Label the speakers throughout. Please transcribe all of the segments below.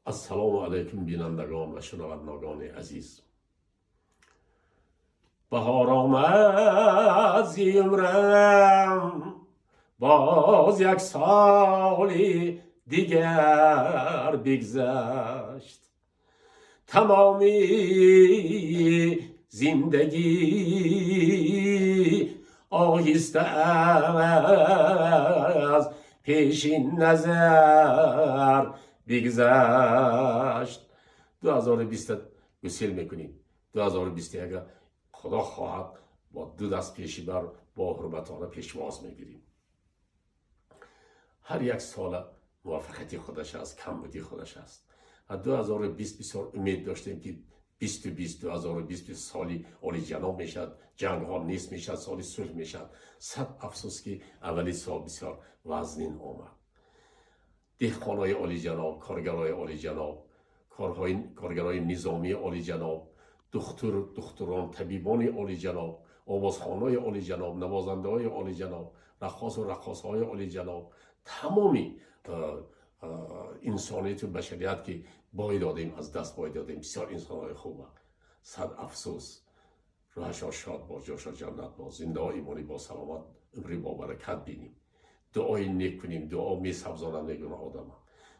Speaker 1: Ассалому алайкум, бинандагон ва шунавандагони азиз. Баҳор омад, зи умрам боз як соли дигар бигзашт. Тамоми зиндагӣ оҳиста аз пеши назар бигзашт. 2020 гусел мекунем, 2021 худо хоҳад, бо ду даст пеши бар, бо ҳурматона пешвоз мегирем. Ҳар як сола муваффақияти худаш аст, камбудии худаш аст. Ва 2020 бисёр умед доштем, ки 2020, 2020 соли олиҷаноб мешавад, ҷангҳо нест мешавад, соли сулҳ мешавад. Сад афсӯс, ки аввали сол бисёр вазнин омад. Деҳқонои олиҷаноб, коргарои олиҷаноб, коргарои низомии олиҷаноб, духтурон, табибони олиҷаноб, овозхонои олиҷаноб, навозандаҳои олиҷаноб, раққосу раққосҳои олиҷаноб, тамоми инсонияту башарият, ки бой додем, аз даст бой додем бисёр инсонҳои хуба. Сад афсӯс. Рӯҳашон шод бод, ҷошон ҷаннат бод, зиндаҳо имонӣ, бо саломат, умри бобаракат бинем. Дуои нек кунем, дуо месабзонад, мегӯна одама.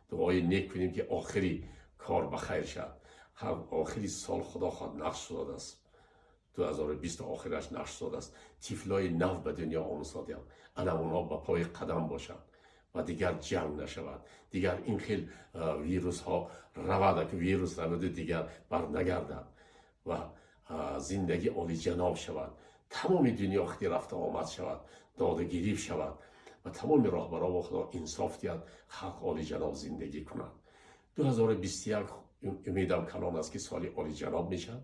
Speaker 1: Дуои нек кунем, ки охири кор ба хайр шавад. Охири сол, худо хоҳад, нақш шудааст, 2020 охираш нақш шудааст. Тифлои нав ба дунё омсодиям, ана онҳо ба пои қадам бошанд ва дигар ҷанг нашавад, дигар ин хел вирусҳо равад, вирус раваду дигар барнагардад ва зиндагӣ олиҷаноб шавад, тамоми дунё хити рафта омад шавад, додагирифт шавад ва тамоми роҳбаро бо худо инсоф диҳад, халқ олиҷаноб зиндагӣ кунад. 2021 умедам калон аст, ки соли олиҷаноб мешавад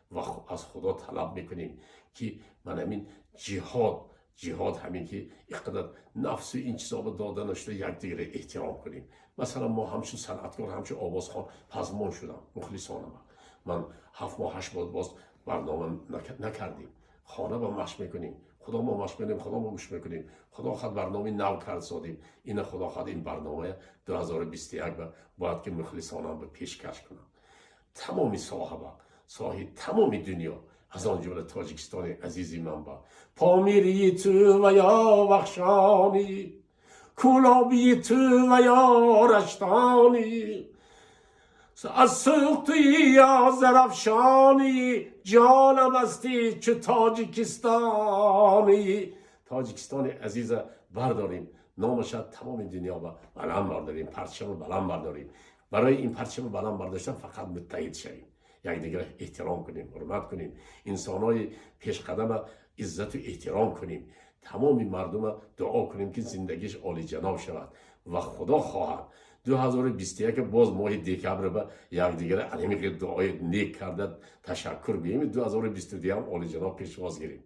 Speaker 1: ва аз худо талаб мекунем, ки ман ҳамин ҷиҳод, ҷиҳод ҳамин ки инқадар нафсу ин чизоба дода нашуда, якдигарро эҳтиром кунем. Масалан, мо ҳамчун санъаткор, ҳамчун овозхон пазмон шудам. Мухлисонама, ман 7 моҳ, 8 моҳ боз барнома накардем. Хона ба машқ мекунем, худо мо машқ мекунем, худо мо гӯш мекунем. Худо хоҳад, барномаи нав кард содем. Ина, худо хоҳад, ин барномая 2021 бояд ки мухлисонам ба пешкаш кунам. Тамоми соҳаба, соҳаи тамоми дунё, аз он ҷумла Тоҷикистони азизи ман ба Помирии ту ва ё Вахшонӣ, Кӯлобии ту ва ё Раштонӣ, аз Суғдтуӣ ё Зарафшонӣ, ҷонам ҳастӣ чу Тоҷикистонӣ. Тоҷикистони азиза бардорем, номаша тамоми дунё ба баланд бардорем, парчама баланд бардорем. Барои ин парчама баланд бардоштан фақат муттаҳид шавем, якдигарро эҳтиром кунем, ҳурмат кунем, инсонҳои пешқадама иззату эҳтиром кунем, тамоми мардума дуо кунем, ки зиндагиш олиҷаноб шавад. Ва худо хоҳад, 2021 боз моҳи декабр ба якдигара анами дуои нек карда, ташаккур гӯем. 2022 ҳам олиҷаноб пешвоз гирем.